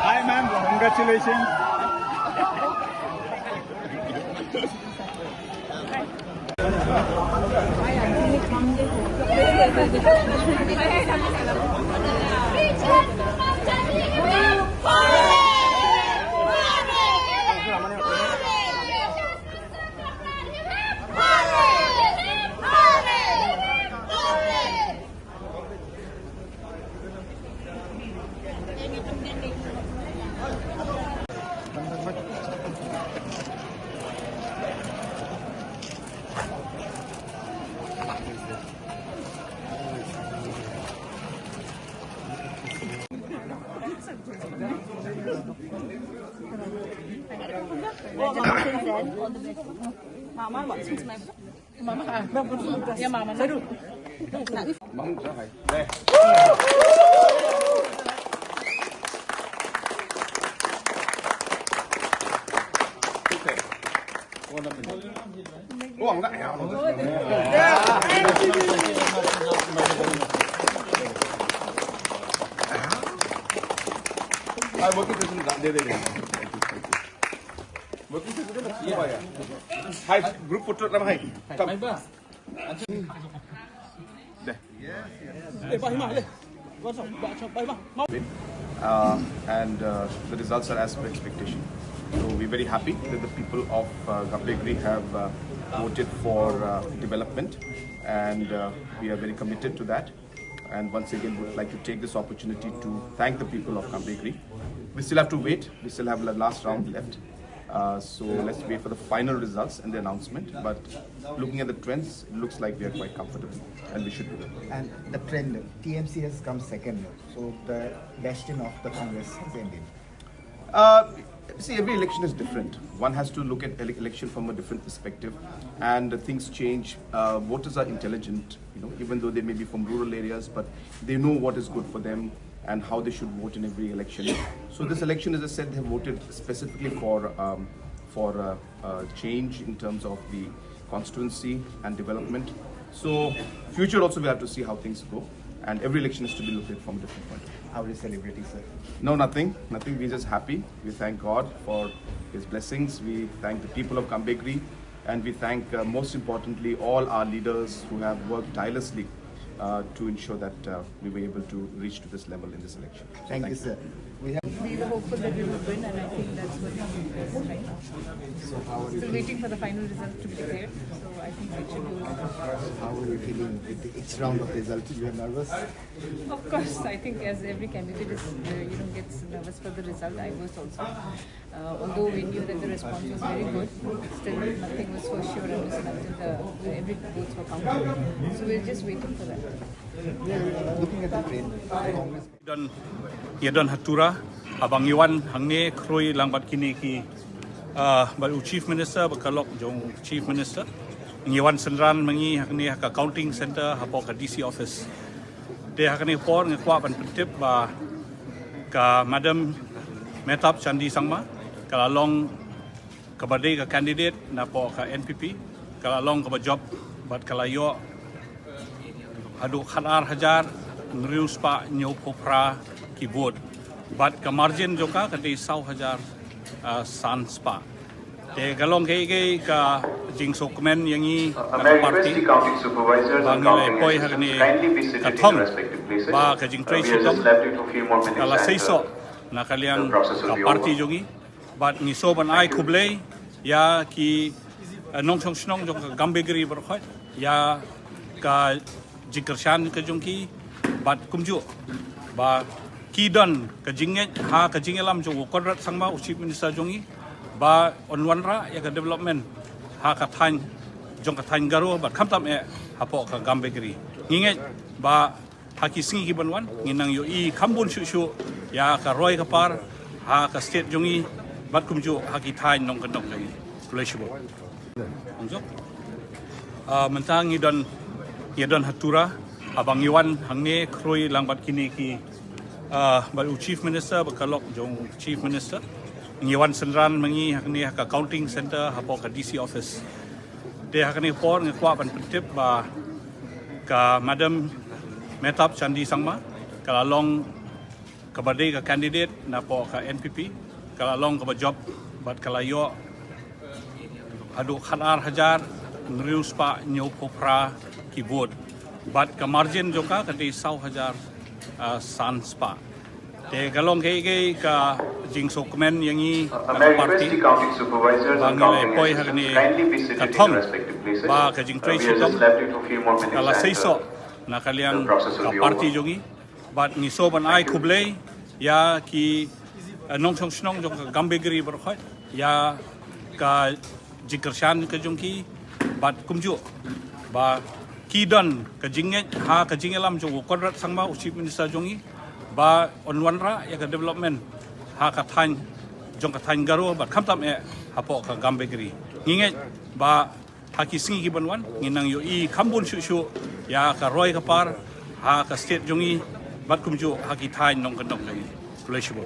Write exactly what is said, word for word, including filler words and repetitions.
Hi, ma'am. Congratulations. Hai, group photo nama hai. Come. Uh, and uh, the results are as per expectation. So we're very happy that the people of uh, Gambegre have uh, voted for uh, development, and uh, we are very committed to that. And once again, would like to take this opportunity to thank the people of Gambegre. We still have to wait. We still have the last round left. Uh, so let's wait for the final results and the announcement. But looking at the trends, it looks like we are quite comfortable, and we should be. And the trend, T M C has come second, so the bastion of the Congress has ended. Uh, see, every election is different. One has to look at ele- election from a different perspective, and uh, things change. Uh, voters are intelligent, you know, even though they may be from rural areas, but they know what is good for them and how they should vote in every election. So this election, as I said, they have voted specifically for um, for uh, uh, change in terms of the constituency and development. So future also we have to see how things go, and every election is to be looked at from a different point of view. How are you celebrating, sir? No, nothing, nothing. We're just happy. We thank God for His blessings. We thank the people of Gambegre, and we thank, uh, most importantly, all our leaders who have worked tirelessly uh, to ensure that uh, we were able to reach to this level in this election. Thank you, sir. We have We were hopeful that we would win, and I think that's what happened right now. So how are you Still feeling? Waiting for the final result to be declared. So I think it should be. How are you feeling with the X round of results? You are nervous? Of course, I think as every candidate is, uh, you know, gets nervous for the result, I was also. Uh, although we knew that the response was very good, still nothing was for sure unless and until the, the every votes were counted. So we're just waiting for that. Looking at the trend, Congress Don, ïa don ha Tura, haba ngi wan hangne khrui lang bad kine ki, ah, bad u Chief Minister, bad ka lok jong u Chief Minister. Ngi wan synran ma ngi hangne ha ka counting center, hapoh ka D C office. Te ha kane ka por nga kwah ban pyntip ba ka Madam Mehtab Chandee Sangma ka la long kaba dei ka candidate napoh ka N P P, ka la long kaba jop bad ka la ïoh haduh khatar hajar hynriew spah hynñiew phew phra ki vote. Bad ka margin jong ka ka dei saw hajar, ah, san spah. Te ka long kaei kaei ka jingsngewkmen ïa ngi na ka party. Ba ngi la poi ha kane ka thong ba ka jingtrei shitom ka la seisoh na ka liang ka party jong ngi. Bad ngi sngewbha ban ai khublei ïa ki, eh, nongshong shnong jong ka Gambegre baroh khoit ïa ka jingkyrshan ka jong ki, bad kumjuh ba ki don ka jingngeit ha ka jingïalam jong u Conrad Sangma, u Chief Minister jong ngi, ba un wanrah ïa ka development ha ka thaiñ jong ka thaiñ Garo bad khamtam eh hapoh ka Gambegre. Ngi ngeit ba ha ki sngi ki ban wan ngin nang ïohi kham bun shuh shuh ïa ka roi ka par ha ka state jong ngi bad kumjuh ha ki thaiñ nongkyndong jong ngi. Khublei shibun. Ong jong. Ah, mynta ngi don, ngi don ha Tura, Haba ngi wan hangne khrui lang bad kine ki, ah, bad u Chief Minister, bad ka lok jong u Chief Minister, ngi wan synran ma ngi hangne ha ka counting center hapoh ka D C office. Te ha kane ka por nga kwah ban pyntip ba ka Madam Mehtab Chandee Sangma ka la long kaba dei ka candidate napoh ka N P P, ka la long kaba jop bad ka la ïoh haduh khat ar hajar hynriew spah hynñiew phew phra ki vote. Bad ka margin jong ka ka dei saw hajar, ah, san spah. Te ka long kaei kaei ka jingsngewkmen ïa ngi, ka party, ba ngi la poi ha kane ka thong ba ka jingtrei shitom ka la seisoh na ka liang ka party jong ngi. Bad ngi sngewbha ban ai khublei ïa ki, eh, nongshong shnong jong ka Gambegri baroh khoit ïa ka jingkyrshan ka jong ki, bad kumjuh ba ki don ka jingngeit ha ka jingïalam jong u Conrad Sangma, u Chief Minister jong ngi, ba un wanrah ïa ka development ha ka thaiñ jong ka thaiñ Garo bad khamtam eh hapoh ka Gambegri. Ngi ngeit ba ha ki sngi ki ban wan ngin nang ïohi kham bun shuh shuh ïa ka roi ka par ha ka state jong ngi bad kumjuh ha ki thaiñ nongkyndong jong ngi. Khublei shibun.